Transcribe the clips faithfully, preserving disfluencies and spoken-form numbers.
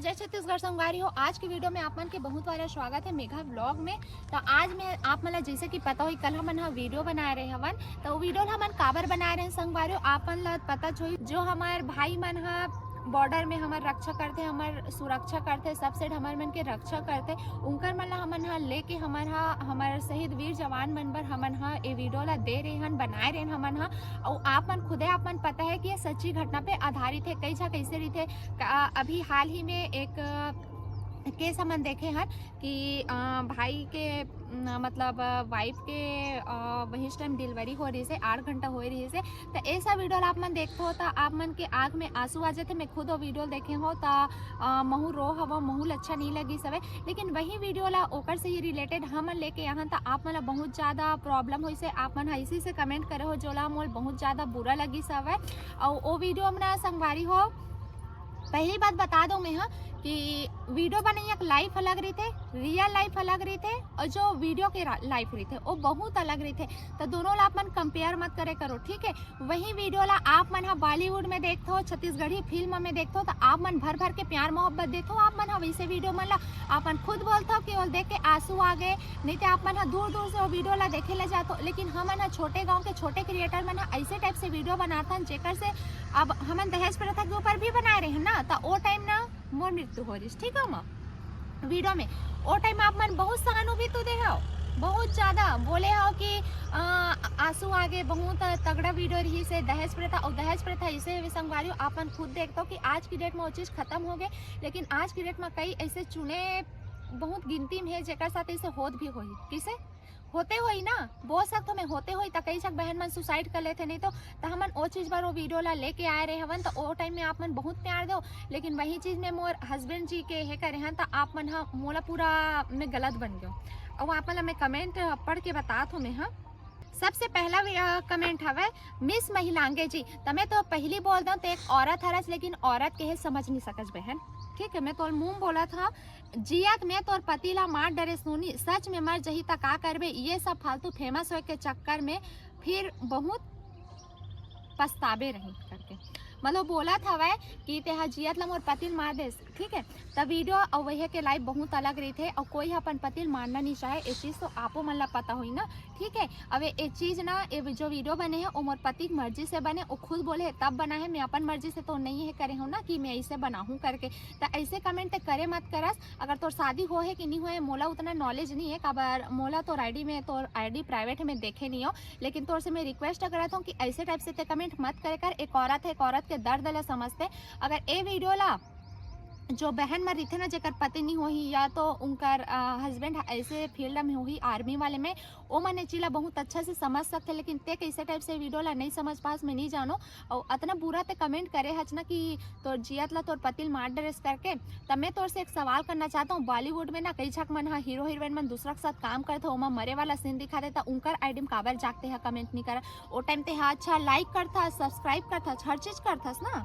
जय छत्तीसगढ़ संगवारी हो, आज के वीडियो में आप मन के बहुत सारा स्वागत है मेघा व्लॉग में। तो आज मैं आप मन ला, जैसे कि पता होही, कल हमन ह वीडियो बनाए रहे हवन। तो वो वीडियो ला हमन काबर बनाए रहे संगवारी हो, आप मन ला पता होही, जो हमार भाई मन ह बॉर्डर में हमर रक्षा करथे, हमर सुरक्षा करथे, सब सेठ हमर मन के रक्षा करथे, उनकर मन ला हमन ह लेके हमर ह हमर शहीद वीर जवान मन बर हमन ह ए वीडियो ला दे रहे हन, बनाए रहे हन हमन ह। अउ आप मन खुदे आप मन पता है कि ये सच्ची घटना पे आधारित है। कई झा कैसे रहिथे, का-, अभी हाल ही में एक केस हमन देखे हन कि अ, भाई के न, मतलब वाइफ के अ, वही टाइम डिलीवरी हो रही से, आठ घंटा हो रही से। तो ऐसा वीडियो ला आप मन देखते हो तो आप मन के आँख में आंसू आ जाते। मैं खुद वो वीडियो देखे हो तो अ, महू रो हवा, महू ल अच्छा नहीं लगी सवे। लेकिन वही वीडियो ला ओकर से ही रिलेटेड हमन लेके यहाँ तो आप मन ला बहुत ज़्यादा प्रॉब्लम होइसे, आप मन ह इसी से कमेंट करे हो, जोला मोल बहुत ज़्यादा बुरा लगी सवे। और वो वीडियो में ना संगवारी हो, पहली बात बता दो मैं, हाँ, कि वीडियो बनैया के लाइफ अलग रहिथे, रियल लाइफ अलग रहिथे, और जो वीडियो के लाइफ रहिथे वो बहुत अलग रहिथे। तो दोनों ला अपन कंपेयर मत करे करो, ठीक है। वही वीडियो ला आप मन ह बॉलीवुड में देखथो, छत्तीसगढ़ी फिल्म में देखथो, तो आप मन भर भर के प्यार मोहब्बत देथो। आप मन ह वैसे वीडियो मन ला अपन खुद बोलथो कि वो देख के आंसू आ गए, नहीं तो आप मन ह दूर दूर से वो वीडियो ला देखे ले जाथो। लेकिन हमन ह छोटे गांव के छोटे क्रिएटर मन ह ऐसे टाइप से वीडियो बनाथन, जेकर से अब हमन दहेज प्रथा के ऊपर भी बनाए रहे ना, तो वो टाइम ना मोर मृत्यु हो रही, ठीक है माँ, वीडियो में। वो टाइम आप मन बहुत सहानुभूति दे हो, बहुत ज्यादा बोले हो कि अ, आंसू आगे, बहुत तगड़ा वीडियो रही से दहेज प्रथा। और दहेज प्रथा इसे भी संगवारी हो, आप मन खुद देखते हो कि आज की डेट में वो चीज खत्म हो गए। लेकिन आज की डेट में कई ऐसे चुने बहुत गिनती में है जेकर साथ ऐसे होत भी होही। किसे होते होई ना, बोल सकत हो मैं, होते होई त कई झक बहन मन सुसाइड कर लेथे, नहीं तो त हमन ओ चीज बर ओ वीडियो ला लेके आए रहे हवन। त ओ टाइम में आप मन बहुत प्यार दो, लेकिन वही चीज में मोर हस्बैंड जी के हे करे हन, त आप मन ह मोला पूरा में गलत बन गयो। अउ आप मन ला मैं कमेंट पढ़ के बतात हूँ मैं, हाँ। सबसे पहला कमेंट हवय मिस महिलांगे जी। त मैं तो पहली बोल दूं, ते एक औरत हरस, लेकिन औरत के हे समझ नहीं सकस बहन, ठीक है। मैं तो मुंह बोला था, जियत में तोर पति ला मार डरे सोनी, सच में मर जही त का करबे? ये सब फालतू फेमस होए के चक्कर में फिर बहुत पछताबे रही करके, मतलब बोलत हवय कि तेहा जियत ला मोर पति ल मार देस, ठीक है। त वीडियो अउ वही के लाइफ बहुत अलग रहिथे, अउ कोई ह अपन पति ल मारना नहीं चाहे, ये चीज तो आपो मन ला पता होई ना, ठीक है। अब ये चीज ना, ये जो वीडियो बने है, वो मोर पति की मर्जी से बने, वो खुद बोले है तब बना है, मैं अपन मर्जी से तो नहीं है करे हूँ ना कि मैं ऐसे बनाहूँ करके। त ऐसे कमेंट ते करे मत करस। अगर तोर शादी हो है कि नहीं हो है, मोला उतना नॉलेज नहीं है, काबर मोला तोर आईडी में, तोर आईडी प्राइवेट है, मैं देखे नहीं हो। लेकिन तोर से मैं रिक्वेस्ट करत हूँ कि ऐसे टाइप से ते कमेंट मत करे कर। एक औरत है, एक औरत के दर्द ला समझते। अगर ए वीडियो ला जो बहन मन रहिथे ना, जेकर पति नहीं होही या तो उनकर हस्बैंड ऐसे फील्ड में होही, आर्मी वाले में, ओ मन ए चीज ला बहुत अच्छा से समझ सकथे। लेकिन ते कैसे टाइप से वीडियो ला नहीं समझ पास, मैं नहीं जानो। और अतना बुरा ते कमेंट करे हच ना कि तोर जियत ला तोर पति ल मार डरेस करके। तब मैं तोर से एक सवाल करना चाहता हूँ, बॉलीवुड में ना कई झक मन हा हीरो हीरोइन मन दूसरा के साथ काम करथे, ओमा मरे वाला सीन दिखा देता, उनकर आईडी में काबर जाके हा कमेंट नहीं करा? ओ टाइम ते हा अच्छा लाइक करथस, सब्सक्राइब करथस, हर चीज करथस ना।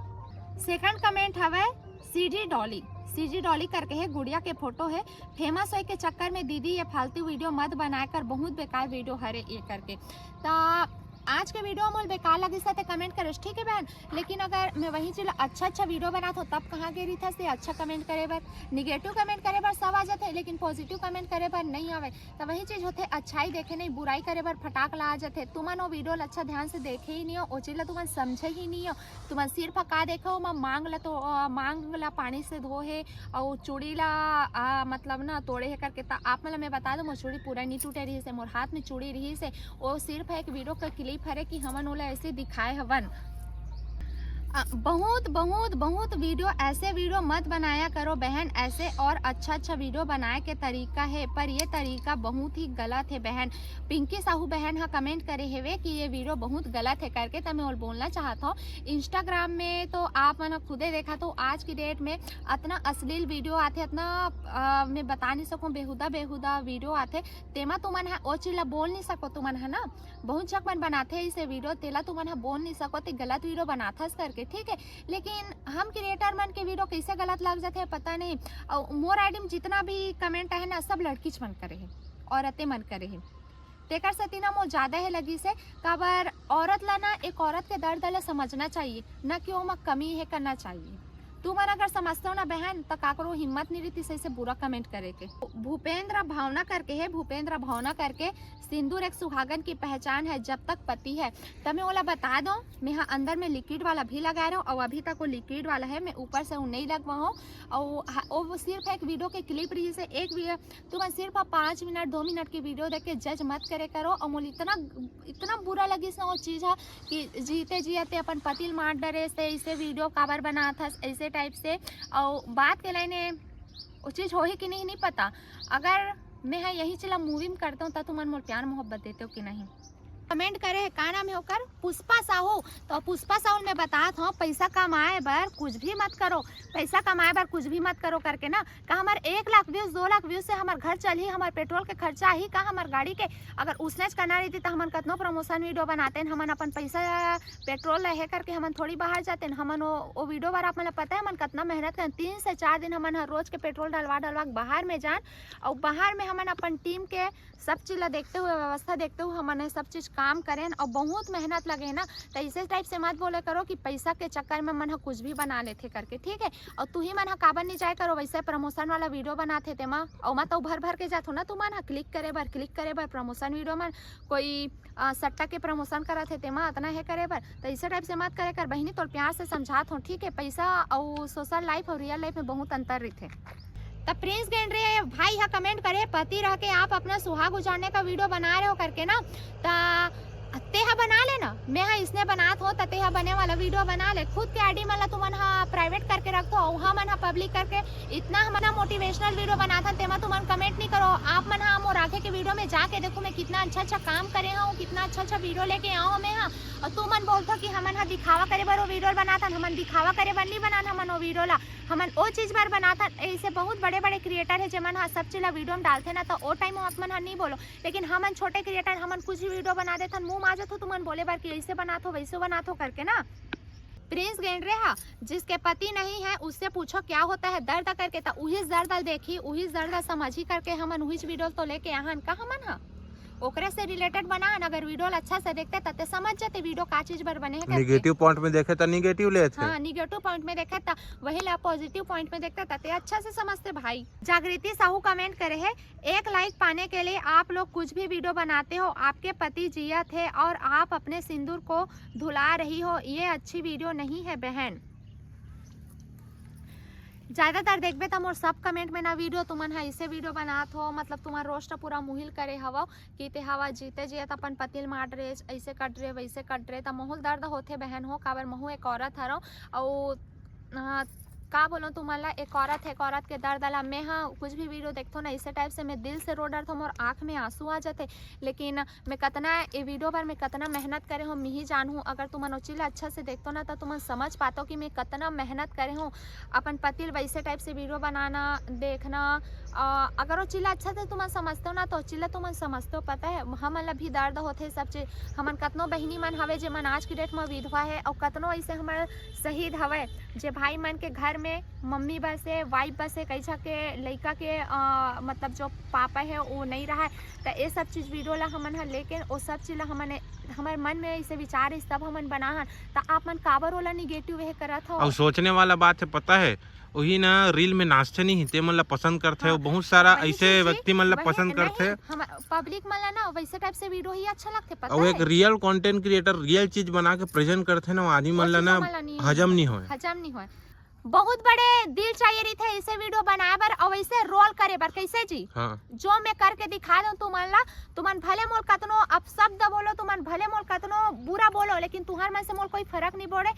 सेकंड कमेंट हवय सीजी डॉली। सीजी डॉली करके है, गुड़िया के फोटो है। फेमस होए के चक्कर में दीदी ये फालतू वीडियो मत बनाए कर, बहुत बेकार वीडियो हरे ये करके। त आज के वीडियो मोल बेकार लगिस हे ते कमेंट करेस, ठीक है बहन। लेकिन अगर मैं वही चीज अच्छा अच्छा वीडियो बनात हो तब कहाँ गे रहिथस ते अच्छा कमेंट करे बर? निगेटिव कमेंट करे बर सब आ जाथे, लेकिन पॉजिटिव कमेंट करे बर नहीं आवे। त वही चीज होथे, अच्छाई देखे नहीं, बुराई करे बर फटाक ला आ जाथे। तुमन वो वीडियो ला अच्छा ध्यान से देखे ही नहीं हो, वो चीज ला तुमन समझे ही नहीं हो। तुमन सिर्फ का देखो, ओमा मांग ला तो, अ, मांग ला पानी से धो हे, अउ चूड़ी ला, अ, मतलब ना तोड़े हे करके। त आप मन ला मैं बता दूं, मोर चूड़ी पूरा नहीं टूटे रहिस हे, मोर हाथ में चूड़ी रहिस हे। वो सिर्फ एक वीडियो का क्लिप हरे कि हमन ओला ऐसे दिखाए हवन। अ, बहुत, बहुत, बहुत वीडियो, ऐसे वीडियो मत बनाया करो बहन, ऐसे और अच्छा, अच्छा वीडियो बनाए के तरीका है, पर ये तरीका बहुत ही गलत है बहन। पिंकी साहू बहन हा कमेंट करे हेवे कि ये वीडियो बहुत गलत है करके, त मैं ओला बोलना चाहत हूँ, Instagram में तो आप मन खुदे देखा तो आज की डेट में अतना अश्लील वीडियो आथे, अतना, अ, मैं बता नहीं सकूँ, बेहुदा, बेहुदा वीडियो आथे, तेमा तुमन हा ओ चीज ला बोल नहीं सको, तुमन हा ना बहुत झक मन बनाथे इसे वीडियो, तेला तुमन ह बोल नहीं सको, ते गलत वीडियो बनाथस करके, ठीक है। लेकिन हम क्रिएटर मन के वीडियो कैसे गलत लग जाथे पता नहीं। अउ मोर आईडी में जितना भी कमेंट आहे ना, सब लड़कीच मन करे हे, औरतें मन करे हे, तेकर सेती ना मोर ज्यादा हे लगिस हे। काबर औरत ला ना एक औरत के दर्द ला समझना चाहिए, ना कि ओमा कमी हे करना चाहिए। तुमन अगर समझते हो ना बहन, त काकरो हिम्मत नहीं रहती सही से बुरा कमेंट करे के। भूपेंद्र भावना करके है, भूपेंद्र भावना करके, सिंदूर एक सुहागन की पहचान है जब तक पति है। त मैं ओला बता दो, मैं हा अंदर में लिक्विड वाला भी लगा रहा हूँ और अभी तक वो लिक्विड वाला है, मैं ऊपर से वो नहीं लगवा हूँ। और हा- वो सिर्फ एक वीडियो के क्लिप रही से एक वी- तुमन सिर्फ पाँच मिनट दो मिनट की वीडियो देख के जज मत करे करो। और मोला इतना इतना बुरा लगिस ना वो चीज हा कि जीते जियते अपन पति ल मार डरे से ऐसे वीडियो काबर बनात हस ऐसे टाइप से। और बात के लाइन वो चीज होही कि नहीं नहीं पता। अगर मैं हा यही चीज ला मूवी में करता हूँ त तुमन मोर प्यार मोहब्बत देते हो कि नहीं? कमेंट करे है, का नाम है ओकर, पुष्पा साहू। तो पुष्पा साहू मैं बतात हूँ, पैसा कमाए बर कुछ भी मत करो, पैसा कमाए बर कुछ भी मत करो करके ना। का हमर एक लाख व्यूज, दो लाख व्यूज से हमर घर चलही, हमर पेट्रोल के खर्चा ही का, हमर गाड़ी के? अगर उसनेच करना रहती त हमन कतनो प्रमोशन वीडियो बनाते न, हमन अपन पैसा पेट्रोल रहे करके हमन थोड़ी बाहर जाते न। हमन वो, वो वीडियो बर आप मन ला पता है हमन कतना मेहनत करन, तीन से चार दिन हमन हर रोज के पेट्रोल डलवा डलवा के बाहर में जान, और बाहर में हमन अपन टीम के सब चीज ला देखते हुए, व्यवस्था देखते हुए हमन ह सब चीज काम करेन और बहुत मेहनत लगे है ना। तो इसे टाइप से मत बोले करो कि पैसा के चक्कर में मन ह कुछ भी बना लेथे करके, ठीक है? और तू ही मन ह काबर नहीं जाए करो वैसे प्रमोशन वाला वीडियो बनाथे तेमा, और मैं तो भर भर के जाथो ना, तुमन ह क्लिक करे बर, क्लिक करे बर प्रमोशन वीडियो मन कोई अ, सट्टा के प्रमोशन करत हे तेमा अतना हे करे बर, तो इसे टाइप से मत करे कर बहिनी, तोर प्यार से समझात हो, ठीक है? पैसा और सोशल लाइफ और रियल लाइफ में बहुत अंतर रहिथे। त प्रिंस गेंडरे भाई हा कमेंट करे, पति रह के आप अपना सुहाग उजाड़ने का वीडियो बना रहे हो करके ना, त तेहा बना ले ना, मैं हा इसने बनात हो, त तेहा बने वाला वीडियो बना ले, खुद के आईडी मन ला तुमन हा प्राइवेट करके रख दो, उहा मन हा पब्लिक करके। इतना हमन हा मोटिवेशनल वीडियो बनाथन, तेमा तुमन कमेंट नहीं करो। आप मन हा मोर आगे के वीडियो में जाके देखो, मैं कितना अच्छा अच्छा काम करे हूँ, कितना अच्छा अच्छा वीडियो लेके आऊँ मैं हा, और तुमन बोलथो कि हमन हा दिखावा करे बर वो वीडियो बनाथन। हमन दिखावा करे बर नहीं बनान हमन वो वीडियो ला, हमन ओ चीज बर बनाथन। ऐसे बहुत बड़े बड़े क्रिएटर है जेमन हा सब चीज ला वीडियो में डालथे ना, तो ओ टाइम आप मन हा नहीं बोलो, लेकिन हमन छोटे क्रिएटर, हमन कुछ भी वीडियो बना देथन, मुंह माजत हो तुमन बोले बर कि ऐसे बनाथो, वैसे बनाथो करके ना। प्रिंस गेंडरे हा, जिसके पति नहीं है उससे पूछो क्या होता है दर्द करके, त उही दर्द ला देखी, उही दर्द ला समझी करके हमन उही वीडियो तो लेके आहन का हमन हा ओकरे से रिलेटेड बनान। अगर वीडियो ला अच्छा से देखते त ते समझ जाते वीडियो का चीज बर बने है करके। निगेटिव पॉइंट में देखे त निगेटिव लेथे। हाँ, निगेटिव पॉइंट में देखे त वही ला पॉजिटिव पॉइंट में देखते त ते अच्छा से समझते भाई। जागृति साहू कमेंट करे है, एक लाइक पाने के लिए आप लोग कुछ भी वीडियो बनाते हो। आपके पति जियत है और आप अपने सिंदूर को धुला रही हो, ये अच्छी वीडियो नहीं है बहन। ज्यादातर देखबे त मोर सब कमेंट में ना वीडियो तुमन हा ऐसे वीडियो बनात हो, मतलब तुमन रोस्ट पूरा मुहिल करे हवो कि ते हवा जीते जियत अपन पति ल मार रे, ऐसे कट रे, वैसे कट रे, त महू ल दर्द होथे बहन हो, काबर महू एक औरत हरो। अउ अ, का बोलो तुमन ला, एक औरत है, एक औरत के दर्द ला। मैं हा कुछ भी वीडियो देखथो ना, इसे टाइप से मैं दिल से रो डरथो, मोर आँख में आंसू आ जाते। लेकिन मैं कतना ए वीडियो बर मैं कतना मेहनत करे हूँ, मिही जानहूँ। अगर तुमन ओ चीज ला अच्छा से देखतो ना, तो तुमन समझ पातो कि मैं कतना मेहनत करे हूँ अपन पति ल वैसे टाइप से वीडियो बनाना, देखना। अ, अगर ओ चीज ला अच्छा से तुमन समझतो ना, तो ओ चीज ला तुमन समझतो। पता है, हमन ला भी दर्द होथे सब चीज। हमन कतनो बहिनी मन हवे, जेमन आज की डेट में विधवा है, और कतनो ऐसे हमर शहीद हवे, जे भाई मन के घर में मम्मी बसे, वाइफ बसे, कई झा के लइका के, अ, मतलब जो पापा है वो नहीं रहा है। त ये सब चीज वीडियो ला हमन ह लेके ओ सब चीज ला हमन, हमर मन में ऐसे विचार है तब हमन बनाहन। त आप मन काबर ओला निगेटिव वे करत हो? और सोचने वाला बात है, पता है, वही ना रील में नाचते नहीं, ते मन ला पसंद करथे। हाँ। और बहुत सारा वही ऐसे चीज, व्यक्ति मन ला वही पसंद नहीं, करथे। हम पब्लिक मन ला ना वैसे टाइप से वीडियो ही अच्छा लगथे, पता और एक है? रियल कंटेंट क्रिएटर रियल चीज बना के प्रेजेंट करथे ना, वो आदमी वो मन ला चीज ना हमन ला नहीं हजम नहीं होए। हजम नहीं होए। बहुत बड़े दिल चाहिए रहिथे ऐसे वीडियो बनाए बर और ऐसे रोल करे बर। कैसे जी? हाँ। जो मैं करके दिखा दूं तुमन ला, तुमन भले मोल कतनो अपशब्द बोलो, तुमन भले मोल कतनो बुरा बोलो, लेकिन तुहर मन से मोल कोई फर्क नहीं पड़े।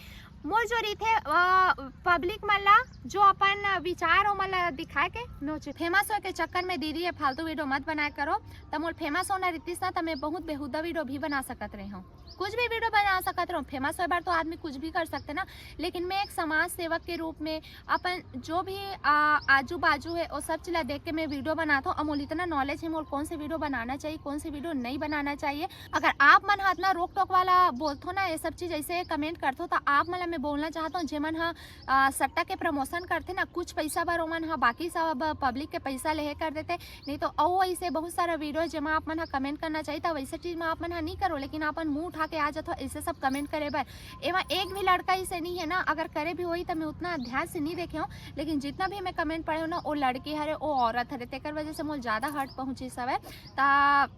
मोर जो रहिथे, अ, पब्लिक मन ला जो अपन विचार ओमन ला दिखाए के, मैं फेमस होए के चक्कर में दीदी ये फालतू वीडियो मत बनाए करो। त मोल फेमस होना रहितिस ना, त मैं बहुत बेहुदा वीडियो भी बना सकत रहे हूँ, कुछ भी वीडियो बना सकत रहे हूँ। फेमस होए बर तो आदमी कुछ भी कर सकते ना, लेकिन मैं एक समाज सेवक के रूप में अपन जो भी, आ, आजू बाजू है वो सब चीज ला देख के मैं वीडियो बनाता हूँ। और मोल इतना नॉलेज है मोल कौन से वीडियो बनाना चाहिए, कौन से वीडियो नहीं बनाना चाहिए। अगर आप मन हा इतना रोक टोक वाला बोलथो ना, ये सब चीज ऐसे कमेंट करथो, तो आप मन ला मैं बोलना चाहत हूँ, जेमन ह, आ, सट्टा के प्रमोशन करथे ना, कुछ पैसा बर ओमन ह बाकी सब पब्लिक के पैसा लेहे कर देथे। नहीं तो अउ ऐसे बहुत सारा वीडियो जेमा आप मन ह कमेंट करना चाहिए, त वैसे चीज में आप मन ह नहीं करो, लेकिन अपन मुंह उठा के आ जाथो ऐसे सब कमेंट करे बर। एमा एक भी लड़का ऐसे नहीं है ना, अगर करे भी होई त मैं उतना ध्यान से नहीं देखे हूँ, लेकिन जितना भी मैं कमेंट पढ़े हूँ ना, वो लड़की हरे, वो औरत हरे, तेकर वजह से मोला ज्यादा हर्ट पहुंचिस हवय। त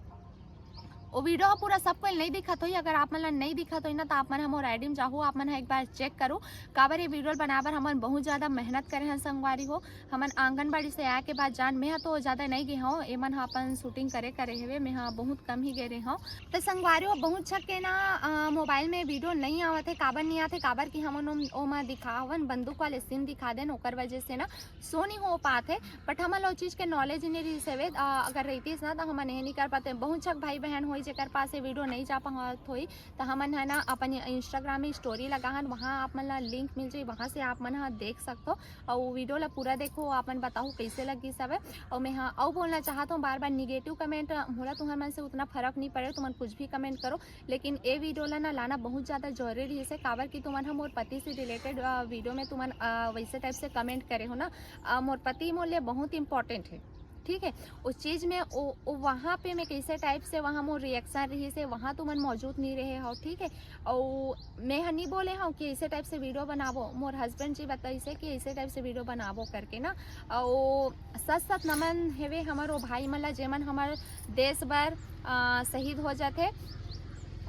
वो वीडियो ह पूरा सब कोई नहीं दिखत होई। अगर आप मन ला नहीं दिखत होई ना, त आप मन ह मोर आईडी में जाहू, आप मन ह एक बार चेक करू, काबर ये वीडियो बनाए बर हमन बहुत ज्यादा मेहनत करे हन संगवारी हो। हमन आंगनबाड़ी से आए के बाद जान, मैं ह तो ज्यादा नहीं गे हूँ, एमन ह अपन शूटिंग करे करे हेवे, मैं ह बहुत कम ही गे रहे हूँ। तो संगवारी हो, बहुत झक के ना अ, मोबाइल में वीडियो नहीं आवत है। काबर नहीं आते? काबर कि हमन ओम- ओमा दिखावन, बंदूक वाले सीन दिखा देन, ओकर वजह से ना शो नहीं हो पात है। बट हमन ला ओ चीज के नॉलेज नहीं रहिस हवे, अ, अगर रहितिस ना, तो हमन ये नहीं कर पाते। बहुत झक भाई बहन होई, जेकर पास ये वीडियो नहीं जा पावत होई, तो हमन ह ना अपन इंस्टाग्राम में स्टोरी लगाहन, वहाँ आप मन ला लिंक मिल जाई, वहाँ से आप मन ह देख सकथो। और वीडियो ला पूरा देखो, आप मन बताहू कैसे लगिस हवे। और मैं हाँ अउ बोलना चाहत हूँ, बार बार निगेटिव कमेंट, मोला तुम्हर मन से उतना फर्क नहीं पड़े, तुमन कुछ भी कमेंट करो, लेकिन ए वीडियो ला ना लाना बहुत ज्यादा जरूरी है, काबर कि तुमन ह मोर पति से रिलेटेड वीडियो में तुमन अ, वैसे टाइप से कमेंट करे हो ना, अ, मोर पति मोर लिए बहुत इंपॉर्टेंट है, ठीक है। उस चीज में ओ, ओ वहाँ पे मैं कैसे टाइप से, वहाँ मोर रिएक्शन रहिस हे, वहाँ तुमन मौजूद नहीं रहे हो, ठीक है। और मैं ह नहीं बोले हूँ कि ऐसे टाइप से वीडियो बनाबो, मोर हस्बैंड जी बताइस हे कि ऐसे टाइप से वीडियो बनाबो करके ना। और सच सच नमन हेवे हमर वो भाई मन ला, जेमन हमर देश बर अ, शहीद हो जाथे।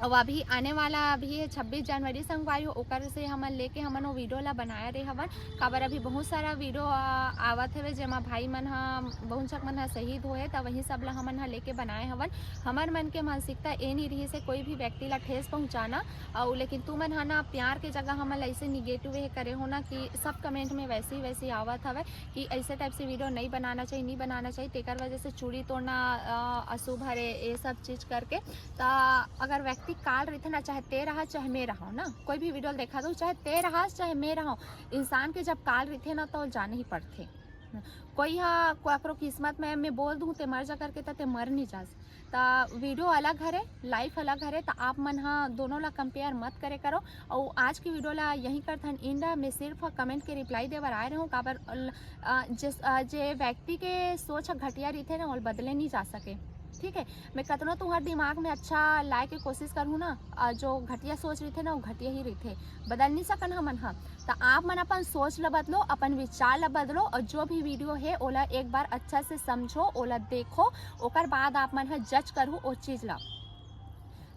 अब अभी आने वाला अभी है छब्बीस जनवरी संगवारी हो, ओकर से हमन लेके हमन वो वीडियो ला बनाए रहे हवन। काबर अभी बहुत सारा वीडियो अ, आवत हवे, जेमा भाई मन ह, बहुत झक मन ह शहीद होए, त वही सब ला हमन ह लेके बनाए हवन। हमर मन के मानसिकता ए नहीं रहिस हे कोई भी व्यक्ति ला ठेस पहुंचाना। अउ लेकिन तुमन ह ना प्यार के जगह हमन ला ऐसे निगेटिव ये करे हो ना कि सब कमेंट में वैसे ही वैसे ही आवत हवे कि ऐसे टाइप से वीडियो नहीं बनाना चाहिए, नहीं बनाना चाहिए, तेकर वजह से चूड़ी तोड़ना अ, अशुभ हरे, ये सब चीज करके। त अगर व्यक्ति काल रहिथे ना, चाहे ते रहा चाहे मैं रहा ना, कोई भी वीडियो देखा तो चाहे ते रहा चाहे मैं रहा, इंसान के जब काल रहिथे ना, तो जाना ही पड़थे। कोई हा, काकरो किस्मत में मैं बोल दूँ ते मर जा करके, त ते मर नहीं जास। त वीडियो अलग हरे, लाइफ अलग हरे, त आप मन ह दोनों ला कंपेयर मत करे करो। और आज की वीडियो ला यहीं करथन एंड। मैं सिर्फ कमेंट के रिप्लाई दे बर आए रहूँ, काबर अ, जिस अ, जे व्यक्ति के सोच ह घटिया रहिथे ना, ओला बदले नहीं जा सके, ठीक है। मैं कतनो तुम्हार दिमाग में अच्छा लाए के कोशिश करहूँ ना, अ, जो घटिया सोच रहिथे ना, वो घटिया ही रहिथे, बदल नहीं सकन हमन ह। त आप मन अपन सोच ल बदलो, अपन विचार ल बदलो, और जो भी वीडियो है ओला एक बार अच्छा से समझो, ओला देखो, ओकर बाद आप मन ह जज करहू ओ चीज ल।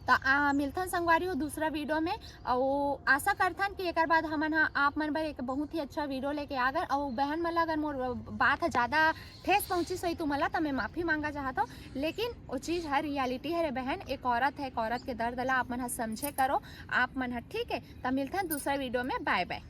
त आ, मिलथन संगवारी हो दूसरा वीडियो में। और आशा करथन कि एकर बाद हमन ह आप मन बर एक बहुत ही अच्छा वीडियो लेके आ गन। और बहन मन ला अगर मोर बात ह ज्यादा ठेस पहुंचिस होई तुमन ला, त मैं माफी मांगा चाहत हूँ, लेकिन वो चीज हर रियलिटी हरे बहन, एक औरत है, एक औरत के दर्द ला आप मन ह समझे करो आप मन ह, ठीक है। त मिलथन दूसरा वीडियो में, बाय बाय।